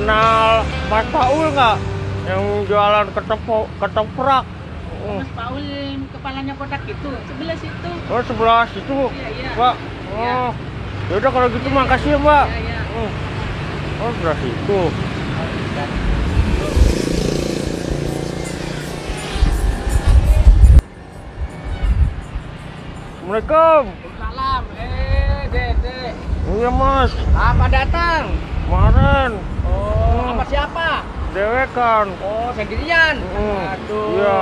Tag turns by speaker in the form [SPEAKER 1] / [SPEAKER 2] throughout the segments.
[SPEAKER 1] Kenal Mas Paul nggak? Yang jualan ketoprak.
[SPEAKER 2] Mas Paul kepalanya kotak itu, sebelah situ.
[SPEAKER 1] Oh, sebelah situ,
[SPEAKER 2] Iya.
[SPEAKER 1] Mbak.
[SPEAKER 2] Iya.
[SPEAKER 1] Oh, yaudah kalau gitu makasih ya, Mbak.
[SPEAKER 2] Iya.
[SPEAKER 1] Oh, sebelah situ. Assalamualaikum.
[SPEAKER 2] Salam. Dede.
[SPEAKER 1] Iya, Mas.
[SPEAKER 2] Apa datang?
[SPEAKER 1] Kemarin
[SPEAKER 2] Oh, sama siapa?
[SPEAKER 1] dewekan.
[SPEAKER 2] Oh, sendirian. Aduh.
[SPEAKER 1] Iya.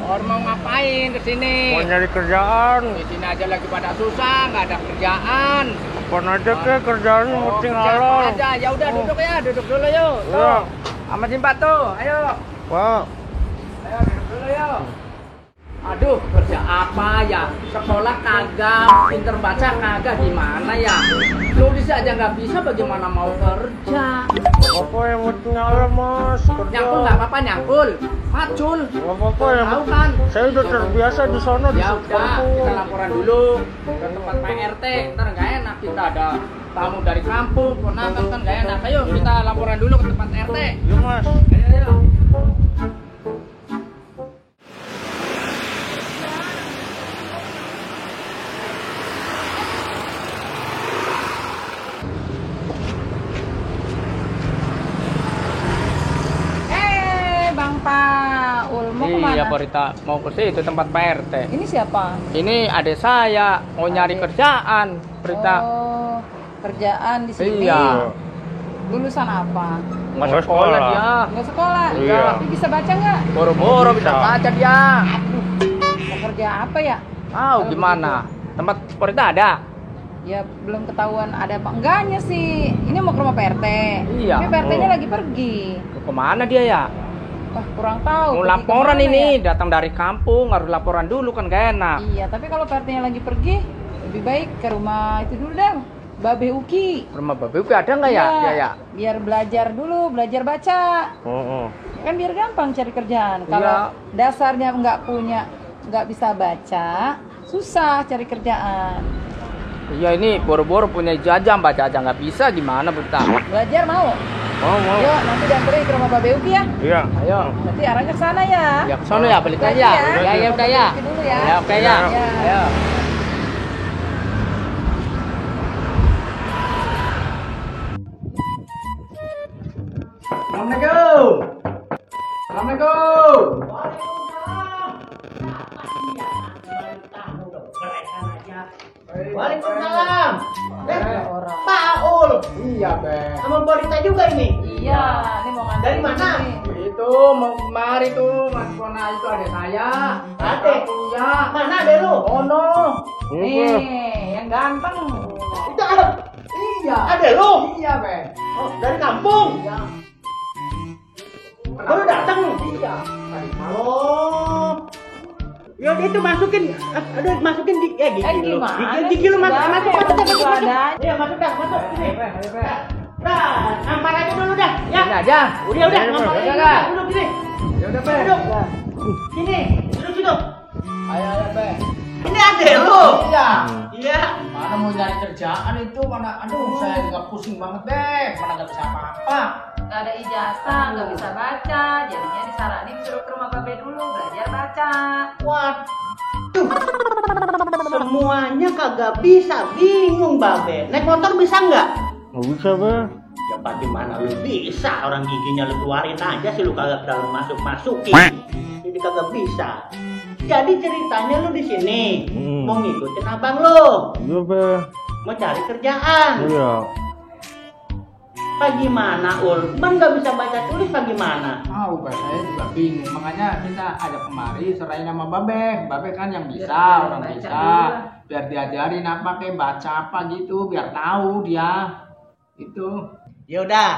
[SPEAKER 2] Orang mau ngapain ke sini?
[SPEAKER 1] Mau nyari kerjaan.
[SPEAKER 2] Di sini aja lagi pada susah, nggak ada kerjaan.
[SPEAKER 1] Apaan aja ke kerjaannya penting
[SPEAKER 2] kerjaan
[SPEAKER 1] halal.
[SPEAKER 2] apa aja. Ya udah duduk ya, duduk dulu yuk.
[SPEAKER 1] Iya.
[SPEAKER 2] Tuh. Sama Simpat tuh. Ayo.
[SPEAKER 1] Pak.
[SPEAKER 2] Ayo duduk dulu yuk. Aduh, kerja apa ya? Sekolah kagak, pinter baca kagak, gimana ya? Nulis aja nggak bisa, bagaimana mau kerja?
[SPEAKER 1] Apa yang penting halal, Mas? Kerja.
[SPEAKER 2] Nyangkul nggak apa-apa, nyangkul. Macul.
[SPEAKER 1] Nggak apa-apa ya.
[SPEAKER 2] Tahu kan?
[SPEAKER 1] Saya udah terbiasa di sana di
[SPEAKER 2] Ya udah,
[SPEAKER 1] kampung.
[SPEAKER 2] kita laporan dulu ke tempat PRT. Ntar nggak enak, kita ada tamu dari kampung, ponakan kan nggak enak. Ayo kita laporan dulu ke tempat RT.
[SPEAKER 1] Iya, Mas.
[SPEAKER 2] Ayo.
[SPEAKER 3] Bang Paul, mau kemana?
[SPEAKER 2] Iya, Porita mau ke situ tempat PRT.
[SPEAKER 3] Ini siapa?
[SPEAKER 2] Ini adik saya mau nyari
[SPEAKER 3] Adik.
[SPEAKER 2] kerjaan, Porita.
[SPEAKER 3] Oh, kerjaan di sini.
[SPEAKER 2] Iya.
[SPEAKER 3] Lulusan apa?
[SPEAKER 2] Nggak
[SPEAKER 1] Nggak
[SPEAKER 2] sekolah
[SPEAKER 1] sekolah.
[SPEAKER 2] dia.
[SPEAKER 3] Nggak sekolah.
[SPEAKER 1] Iya.
[SPEAKER 3] Tapi bisa baca nggak?
[SPEAKER 2] Boro-boro bisa
[SPEAKER 1] Bisa.
[SPEAKER 2] baca dia.
[SPEAKER 3] Mau kerja apa ya?
[SPEAKER 2] Tahu gimana? Tempat Porita ada?
[SPEAKER 3] Ya belum ketahuan ada apa enggaknya sih. Ini mau ke rumah PRT.
[SPEAKER 2] Iya.
[SPEAKER 3] Tapi PRT-nya
[SPEAKER 1] Oh.
[SPEAKER 3] lagi pergi.
[SPEAKER 2] Kemana dia ya?
[SPEAKER 3] Wah, kurang tahu.
[SPEAKER 2] Mau
[SPEAKER 3] Pergi
[SPEAKER 2] laporan
[SPEAKER 3] kemana
[SPEAKER 2] ini,
[SPEAKER 3] ya?
[SPEAKER 2] datang dari kampung, harus laporan dulu kan gak enak.
[SPEAKER 3] Iya, tapi kalau PRT-nya lagi pergi, lebih baik ke rumah itu dulu deh. Babe Uki.
[SPEAKER 2] Rumah Babe Upi ada nggak ya?
[SPEAKER 3] Iya,
[SPEAKER 2] Dia ya.
[SPEAKER 3] biar belajar dulu, belajar baca.
[SPEAKER 1] Oh.
[SPEAKER 3] Kan biar gampang cari kerjaan. Kalau dasarnya nggak bisa baca, susah cari kerjaan.
[SPEAKER 2] Iya ini boro-boro punya ijazah baca aja nggak bisa gimana Buta?
[SPEAKER 3] Belajar mau?
[SPEAKER 1] Mau.
[SPEAKER 3] Yuk, nanti dianterin ke rumah Babe Uki ya.
[SPEAKER 1] Iya.
[SPEAKER 2] Ayo.
[SPEAKER 3] Nanti arahnya ke sana ya.
[SPEAKER 2] Ya ke sono ya balik aja.
[SPEAKER 3] Hati-hati ya.
[SPEAKER 2] Ya ya udah ya.
[SPEAKER 3] Babe Uki dulu ya.
[SPEAKER 2] Ya oke ya.
[SPEAKER 3] Ya.
[SPEAKER 2] Ayo. Assalamualaikum. Assalamualaikum.
[SPEAKER 4] Waalaikumsalam.
[SPEAKER 3] Orang.
[SPEAKER 4] Paul,
[SPEAKER 2] Iya, Be.
[SPEAKER 4] sama Borita juga ini.
[SPEAKER 3] Iya, ini mau nganterin
[SPEAKER 4] Dari mana?
[SPEAKER 3] ini.
[SPEAKER 2] Itu mau kemari tuh Mas Pona itu ada saya.
[SPEAKER 4] Adek?
[SPEAKER 2] Punya.
[SPEAKER 4] Mana ada lu?
[SPEAKER 2] Oh no.
[SPEAKER 3] Nih, yang ganteng.
[SPEAKER 4] Itu ada.
[SPEAKER 2] Iya.
[SPEAKER 4] Ada lu?
[SPEAKER 2] Iya, Be.
[SPEAKER 4] Oh, dari kampung.
[SPEAKER 2] Iya.
[SPEAKER 4] Baru datang.
[SPEAKER 2] Iya.
[SPEAKER 4] Oh. Ya itu masukin, aduh masukin gigi lu.
[SPEAKER 3] Gimana?
[SPEAKER 4] Gigi lu masuk,
[SPEAKER 3] Sudah,
[SPEAKER 4] masuk,
[SPEAKER 3] ya,
[SPEAKER 4] masuk,
[SPEAKER 3] begitu
[SPEAKER 4] masuk.
[SPEAKER 3] adanya.
[SPEAKER 4] Iya masuk dah, masuk. Sini.
[SPEAKER 2] Be, ayo, Be.
[SPEAKER 4] Dah, nampar aja dulu dah, ya.
[SPEAKER 2] Ini aja.
[SPEAKER 4] Udah, nampar
[SPEAKER 2] Udah,
[SPEAKER 4] aja
[SPEAKER 2] dah.
[SPEAKER 4] dulu. Duduk sini.
[SPEAKER 2] Ya udah, Be.
[SPEAKER 4] Duduk. Sini, duduk situ.
[SPEAKER 2] Ayo, Be.
[SPEAKER 4] Ini ada lu.
[SPEAKER 2] Iya.
[SPEAKER 4] Iya.
[SPEAKER 2] Mana mau nyari kerjaan itu mana? Aduh, saya juga pusing banget deh. Mana nggak bisa apa-apa.
[SPEAKER 3] Nggak ada ijazah, nggak bisa baca, jadinya disaranin suruh ke rumah Babe dulu belajar baca.
[SPEAKER 4] Waduh, semuanya kagak bisa, bingung Babe. Naik motor bisa nggak?
[SPEAKER 1] Nggak bisa, Be.
[SPEAKER 4] Ya bagaimana lu bisa, orang giginya lu keluarin aja sih lu kagak dalam masukin. Jadi kagak bisa. Jadi ceritanya lu di sini mau ngikutin abang lu,
[SPEAKER 1] Iya, Be.
[SPEAKER 4] mau cari kerjaan.
[SPEAKER 1] Iya.
[SPEAKER 4] Bagaimana Ul? Ban nggak bisa baca tulis bagaimana?
[SPEAKER 2] Tahu, Be, saya juga bingung. Makanya kita ajak kemari serahin sama Babe. Babe kan yang bisa,
[SPEAKER 3] Biar
[SPEAKER 2] orang
[SPEAKER 3] baca
[SPEAKER 2] bisa.
[SPEAKER 3] dulu.
[SPEAKER 2] Biar diajarin apa kayak baca apa gitu, biar tahu dia. Itu.
[SPEAKER 4] Ya udah,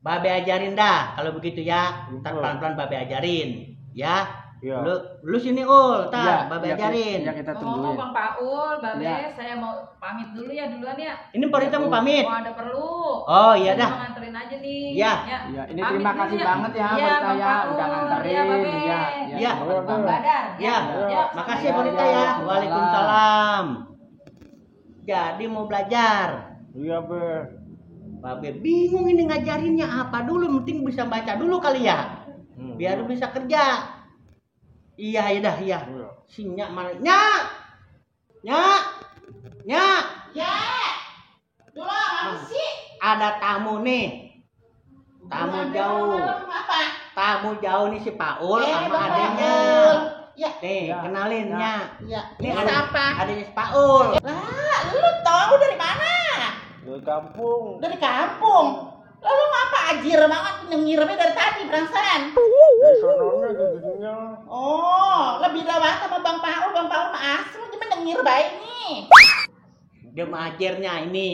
[SPEAKER 4] Babe ajarin dah. Kalau begitu ya, ntar pelan-pelan Babe ajarin, ya.
[SPEAKER 1] Iya.
[SPEAKER 4] Lu sini Ul,
[SPEAKER 2] Iya,
[SPEAKER 4] ntar Babe
[SPEAKER 2] iya,
[SPEAKER 4] ajarin.
[SPEAKER 2] iya, kita
[SPEAKER 3] Ngomong
[SPEAKER 2] tungguin.
[SPEAKER 3] Bang Paul, Babe,
[SPEAKER 2] Iya.
[SPEAKER 3] saya mau pamit dulu ya duluan ya.
[SPEAKER 4] Ini Porita mau pamit.
[SPEAKER 3] Mau ada perlu.
[SPEAKER 4] Oh iya
[SPEAKER 3] Saya
[SPEAKER 4] dah.
[SPEAKER 3] mau nganterin aja nih.
[SPEAKER 4] Iya.
[SPEAKER 2] Iya, ini
[SPEAKER 3] Pamit
[SPEAKER 2] terima
[SPEAKER 3] dulu
[SPEAKER 2] kasih
[SPEAKER 3] ya.
[SPEAKER 2] banget ya
[SPEAKER 3] Iya,
[SPEAKER 2] buat
[SPEAKER 3] Bang
[SPEAKER 2] saya
[SPEAKER 3] Paul.
[SPEAKER 2] udah nganterin.
[SPEAKER 3] Iya, Babe.
[SPEAKER 4] Iya.
[SPEAKER 3] Bang Badar.
[SPEAKER 4] Ya,
[SPEAKER 3] Ya.
[SPEAKER 4] makasih
[SPEAKER 2] Iya,
[SPEAKER 4] Porita
[SPEAKER 2] iya,
[SPEAKER 4] ya.
[SPEAKER 2] iya.
[SPEAKER 4] Waalaikumsalam. Jadi mau belajar.
[SPEAKER 1] Iya, Be.
[SPEAKER 4] Babe bingung ini ngajarinnya apa dulu, penting bisa baca dulu kali ya. Biar lu bisa kerja. Iya, ya dah, iya. Si Nyak mana? Nyak! Nyak! Nyak!
[SPEAKER 2] Ya. Dulu apa sih?
[SPEAKER 4] Ada tamu nih. Tamu jauh.
[SPEAKER 2] Apa?
[SPEAKER 4] Tamu jauh nih si Paul sama
[SPEAKER 2] Bang
[SPEAKER 4] adenya.
[SPEAKER 2] Paul. Ya.
[SPEAKER 4] Nih, kenalin Nyak.
[SPEAKER 2] Ya.
[SPEAKER 4] Ini
[SPEAKER 2] Ini
[SPEAKER 4] ada
[SPEAKER 2] apa?
[SPEAKER 4] adanya si Paul.
[SPEAKER 2] Lah, lu tahu dari mana?
[SPEAKER 1] Dari kampung.
[SPEAKER 2] Dari kampung. Lalu ngapa ajir banget nyiramnya dari tadi perasaan?
[SPEAKER 1] Dari sononya ke giginya.
[SPEAKER 2] Oh, lebih lewat sama Bang Paul. Bang Paul mah asli cuma nyengir baik nih.
[SPEAKER 4] Dia mengajarnya ini.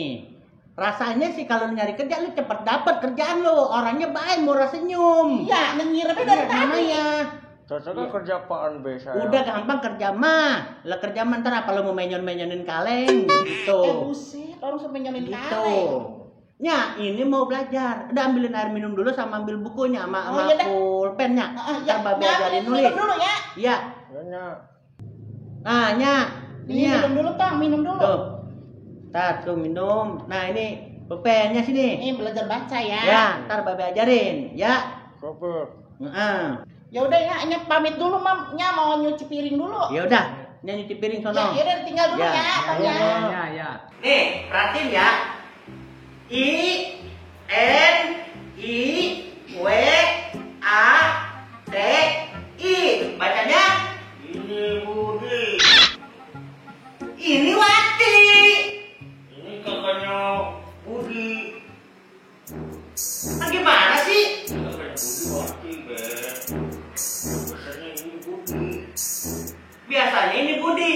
[SPEAKER 4] Rasanya sih kalau nyari kerja lu cepet dapet kerjaan lu. Orangnya baik, murah senyum.
[SPEAKER 2] Iya, nyengirnya dari tadi.
[SPEAKER 4] Namanya.
[SPEAKER 1] Cocoknya kerja apaan be saya?
[SPEAKER 4] Udah gampang kerja mah. Lah kerja mah ntar apa lu mau menyon-menyonin kaleng gitu.
[SPEAKER 2] Buset, orang sampai nyolin
[SPEAKER 4] Gitu.
[SPEAKER 2] kaleng.
[SPEAKER 4] Nya, ini mau belajar. Udah ambilin air minum dulu sama ambil bukunya sama
[SPEAKER 2] Oh, iya dah.
[SPEAKER 4] pulpennya.
[SPEAKER 2] Ya,
[SPEAKER 4] Ntar Babe ajarin nulis.
[SPEAKER 2] minum dulu ya.
[SPEAKER 4] Iya.
[SPEAKER 1] Nanya.
[SPEAKER 4] Nah, Nya.
[SPEAKER 2] Ini
[SPEAKER 4] Nya.
[SPEAKER 2] minum dulu, Bang, minum dulu.
[SPEAKER 4] Tuh. Ntar tuh minum. Nah, ini pulpennya sini.
[SPEAKER 2] Ini belajar baca ya.
[SPEAKER 4] Ya, ntar Babe ajarin. Ya.
[SPEAKER 1] Koper.
[SPEAKER 4] Heeh.
[SPEAKER 2] Ya udah ya, ini pamit dulu, Mamnya mau nyuci piring dulu.
[SPEAKER 4] Ya udah, nyuci piring sono.
[SPEAKER 2] Ya udah tinggal dulu
[SPEAKER 4] Ya.
[SPEAKER 2] ya, Bang ya.
[SPEAKER 3] ya.
[SPEAKER 4] Nih, perhatiin ya. I N I W A T I. Bacanya
[SPEAKER 1] Ini Budi.
[SPEAKER 4] ini Wati.
[SPEAKER 1] Ini kakaknya Budi.
[SPEAKER 4] Gimana sih?
[SPEAKER 1] Kakaknya Budi Wati be. Biasanya ini Budi.
[SPEAKER 4] Biasanya ini Budi.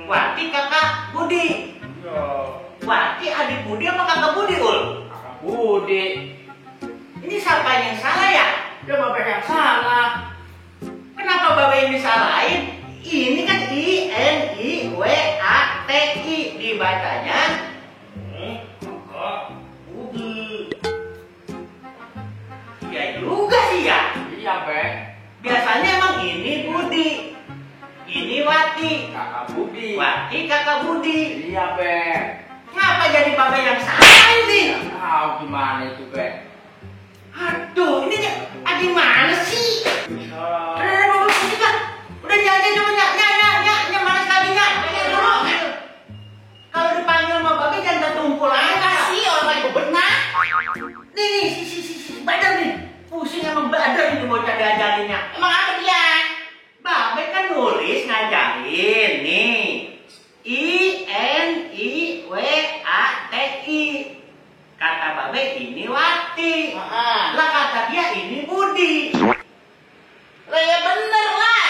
[SPEAKER 4] Wati kakak Budi.
[SPEAKER 1] Ya.
[SPEAKER 4] Wati adik Budi apa kakak Budi, Ul?
[SPEAKER 1] Kakak Budi.
[SPEAKER 4] Ini siapa yang salah ya?
[SPEAKER 1] Dia bapak yang salah.
[SPEAKER 4] Kenapa Babe yang disalahin? Ini kan I N I W A T I dibacanya.
[SPEAKER 1] Ini kakak Budi.
[SPEAKER 4] Ya juga sih ya.
[SPEAKER 1] Iya be.
[SPEAKER 4] Biasanya emang ini Budi. Ini Wati.
[SPEAKER 1] Kakak Budi.
[SPEAKER 4] Wati kakak Budi.
[SPEAKER 1] Iya be.
[SPEAKER 4] Ngapa jadi Babe yang salah ini?
[SPEAKER 1] Tahu gimana itu be?
[SPEAKER 4] Aduh, ini gimana sih? Udah bagus sih kan? Udah nyanyi dulu nyanyi mana sekali nyanyi dulu. Kalau dipanggil sama Babe jangan tertumpul aja.
[SPEAKER 2] Sih orang itu benar.
[SPEAKER 4] Nih, si badan nih. Pusing sama badan ini bocah diajarinnya.
[SPEAKER 2] Emang apa dia?
[SPEAKER 4] Babe kan nulis ngajarin nih. I N I W A T I. Kata Babe ini Wati. Lah kata dia ini Budi.
[SPEAKER 2] Lah ya bener lah.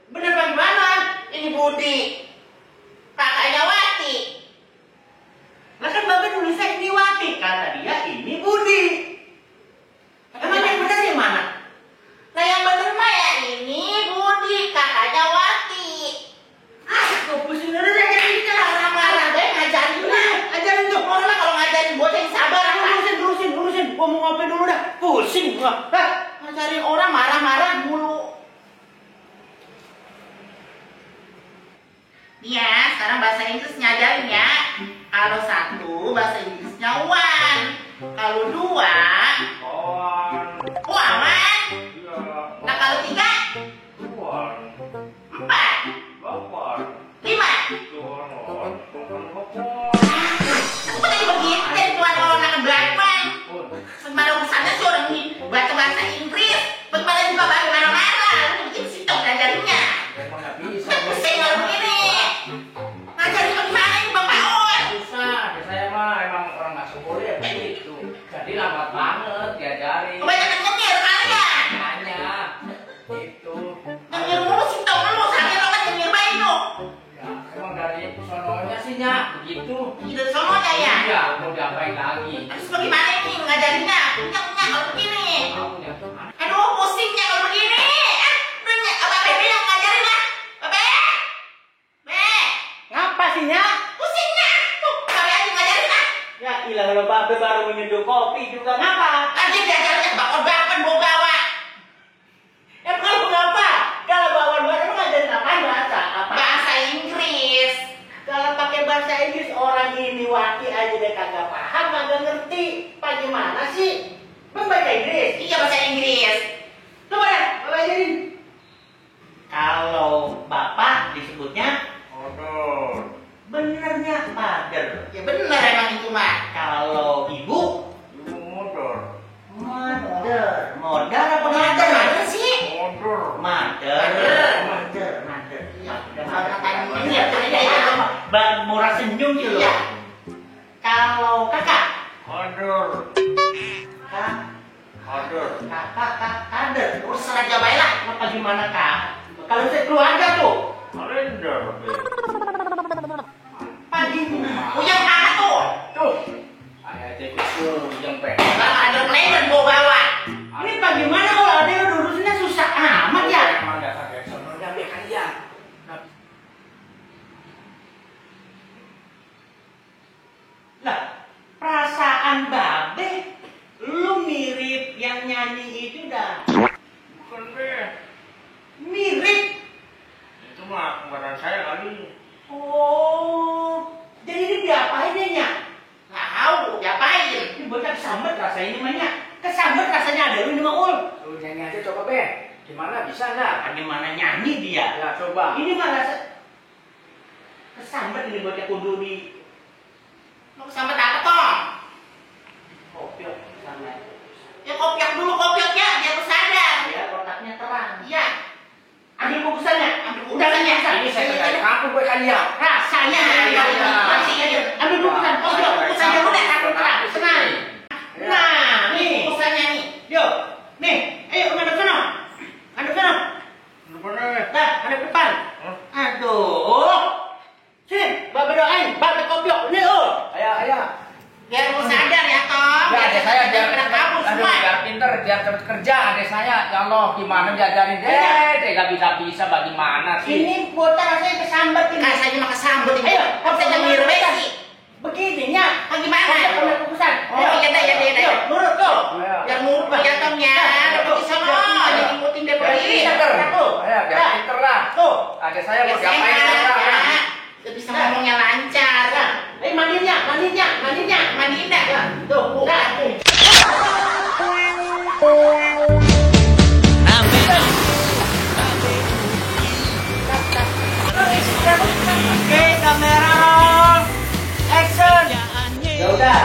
[SPEAKER 4] Bener bagaimana?
[SPEAKER 2] Ini Budi. Kakaknya Wati.
[SPEAKER 4] Lah kan Babe nulisnya ini Wati. Kata dia ini Budi. Emang yang bener yang mana?
[SPEAKER 2] Nah yang bener mah ya ini Budi, kakaknya Wati.
[SPEAKER 4] Kok pusing udah jadi
[SPEAKER 2] Marah-marah deh ngajarin lah.
[SPEAKER 4] ajarin tuh.
[SPEAKER 2] Orang lah kalau ngajarin bocah yang sabar apa?
[SPEAKER 4] Lurusin. Gua mau ngopi dulu dah. Pusing gua.
[SPEAKER 2] Ngajarin orang marah-marah mulu. Ya, sekarang bahasa Inggrisnya ajarin ya. Kalau satu bahasa Inggrisnya one. Kalau dua, wawan. Nah kalau tiga, empat, lima. Aku tadi begitu jadi tuan orang anak belakang. Bagaimana urusannya sih orang ini baca bahasa Inggris? Bagaimana juga baru marah-marah? Lu bikin sitok ngajarinnya. Udah pusing kalau begini. Ngajarin bagaimana ini Bang Paul?
[SPEAKER 5] Susah, saya mah emang orang nggak sekolah ya begitu. Jadi lambat banget diajarin.
[SPEAKER 2] Kebanyakan nyengir kalian.
[SPEAKER 5] Hanya itu.
[SPEAKER 2] Nyengir mulu sitok mulu. Sakit banget nyengir bayi lu.
[SPEAKER 5] Ya, emang dari sononya sih Nyak, begitu.
[SPEAKER 2] Itu semuanya ya.
[SPEAKER 5] Iya, mau diapain lagi?
[SPEAKER 2] Terus bagaimana ini ngajarinnya? Punya kalau begini.
[SPEAKER 5] Kamu ya.
[SPEAKER 2] Aduh pusingnya kalau begini. Udah apa Bebe yang ngajarin lah. Bebe. Be.
[SPEAKER 4] Ngapa sih Nyak?
[SPEAKER 2] Pusingnya. Tuh, Babe aja ngajarin lah.
[SPEAKER 4] Ya ilah kalau Babe baru menyeduh kopi juga ngapa?
[SPEAKER 2] Nanti diajarinnya bakar-bakar bawa bawa.
[SPEAKER 4] Kalau ngapa? Kalau bawan baru ngajarin apaan bahasa? Apa?
[SPEAKER 2] Bahasa Inggris.
[SPEAKER 4] Kalau pakai bahasa Inggris orang ini Wati aja dia kagak paham, kagak ngerti. disebutnya?
[SPEAKER 1] Odor.
[SPEAKER 4] Benernya father.
[SPEAKER 5] Ya benar emang itu mah.
[SPEAKER 4] Kalau ibu?
[SPEAKER 1] Ibu modor.
[SPEAKER 4] Mother. Mother apa
[SPEAKER 5] Mother
[SPEAKER 4] mother?
[SPEAKER 5] mana sih?
[SPEAKER 1] Modor.
[SPEAKER 4] Mother.
[SPEAKER 5] Mother.
[SPEAKER 4] Mother.
[SPEAKER 5] Ini ya,
[SPEAKER 4] Murah senyum sih lo.
[SPEAKER 5] Iya.
[SPEAKER 4] Kalau kakak?
[SPEAKER 1] Odor. Odor.
[SPEAKER 4] Kader.
[SPEAKER 5] Terserah jawabannya lah.
[SPEAKER 4] Apa gimana kak? Kalau saya keluarga tuh?
[SPEAKER 1] Kalender.
[SPEAKER 4] Pagi.
[SPEAKER 5] Ujang mana tuh?
[SPEAKER 2] Tuh. Ayah jadi ujang pe.
[SPEAKER 5] Bang ada kalender gua bawa.
[SPEAKER 4] Ini bagaimana kalau ada yang lurusnya susah amat ya?
[SPEAKER 2] Emang dasar dasar ngambil kalian.
[SPEAKER 4] Lah, perasaan babe, lu mirip yang nyanyi itu dah.
[SPEAKER 1] Bukan be.
[SPEAKER 4] Mirip.
[SPEAKER 1] Itu mah kembaran saya kali.
[SPEAKER 4] Oh, jadi ini diapain ya Nyak?
[SPEAKER 5] Nggak tahu diapain.
[SPEAKER 4] Ini bocah kesambet rasanya ini mah Nyak. Kesambet rasanya ada lu ini mah Ul.
[SPEAKER 2] Lu nyanyi aja coba be. Gimana bisa nggak?
[SPEAKER 4] Bagaimana nyanyi dia?
[SPEAKER 2] Ya coba.
[SPEAKER 4] Ini mah rasa kesambet ini bocah kudu di
[SPEAKER 5] Lu kesambet apa toh?
[SPEAKER 4] kopiok sama.
[SPEAKER 5] Ya kopiok dulu kopioknya biar lu sadar.
[SPEAKER 4] Ya kotaknya terang.
[SPEAKER 5] Iya.
[SPEAKER 4] Ambil bungkusannya.
[SPEAKER 5] Ambil
[SPEAKER 4] Udah kan ya?
[SPEAKER 2] Ini saya dari kampung gue kalian.
[SPEAKER 4] Rasanya.
[SPEAKER 5] Iya, iya. Masih aja.
[SPEAKER 4] Ambil bungkusan.
[SPEAKER 5] Kopiok bungkusannya lu deh takut terang. Tenang.
[SPEAKER 4] Nah, nih.
[SPEAKER 5] Bungkusannya nih.
[SPEAKER 4] Yo, nih. Ayo ngadep sana. Ngadep sana.
[SPEAKER 1] Bukan be.
[SPEAKER 4] Dah, ngadep depan. Aduh. Sini, babe doain. Babe kopiok. Nih,
[SPEAKER 2] Ayah.
[SPEAKER 5] Biar lu sadar ya Tom.
[SPEAKER 2] Ya, adik saya biar
[SPEAKER 5] pada kabur
[SPEAKER 2] aduh,
[SPEAKER 5] semua.
[SPEAKER 2] biar pinter, biar cepet kerja adik saya. Ya Allah, gimana diajarin dia? Gak bisa bagaimana sih?
[SPEAKER 4] ini bocah rasanya kesambet ini.
[SPEAKER 5] Rasanya mah kesambet ini.
[SPEAKER 4] Ayo,
[SPEAKER 5] Apa saja ngirwe sih?
[SPEAKER 4] Begini, Nyak.
[SPEAKER 5] Bagaimana?
[SPEAKER 4] Ambil bungkusan.
[SPEAKER 5] Oh, iya dah, iya dah.
[SPEAKER 4] Yuk, nurut tuh.
[SPEAKER 5] Biar nurut ya Tom ya. Dapat bisa lo. Jangan ngikutin dia
[SPEAKER 2] Biar
[SPEAKER 5] pergi.
[SPEAKER 2] pinter.
[SPEAKER 4] Tuh.
[SPEAKER 2] Ayo, biar
[SPEAKER 4] Dah.
[SPEAKER 2] pinter lah.
[SPEAKER 4] Tuh.
[SPEAKER 2] Adik saya
[SPEAKER 5] Biar
[SPEAKER 2] mau diapain
[SPEAKER 5] sehat
[SPEAKER 2] terserah.
[SPEAKER 5] ya. Biar bisa ngomongnya lancar.
[SPEAKER 4] Nah, mandiin Nyak.
[SPEAKER 5] Mandiin dah.
[SPEAKER 4] Tuh,
[SPEAKER 5] Dah.
[SPEAKER 4] Oke, kamera roll. Action. Ya udah,